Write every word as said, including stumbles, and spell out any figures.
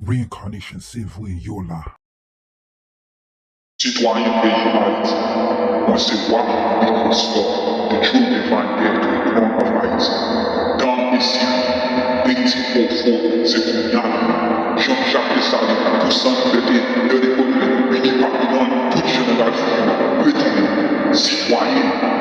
Reincarnation, se vre, yo la. Sitwayen peyi Ayiti, mwen se Wa Louis Christophe, the true divine heir to the throne of Haiti. Dans et si, Haiti au fond, se kounye a li ye. Jean-Jacques Dessalines, pour sa liberté, heure de colère, vini Babilòn, tout jeneral fini, retounen. Sitwayen,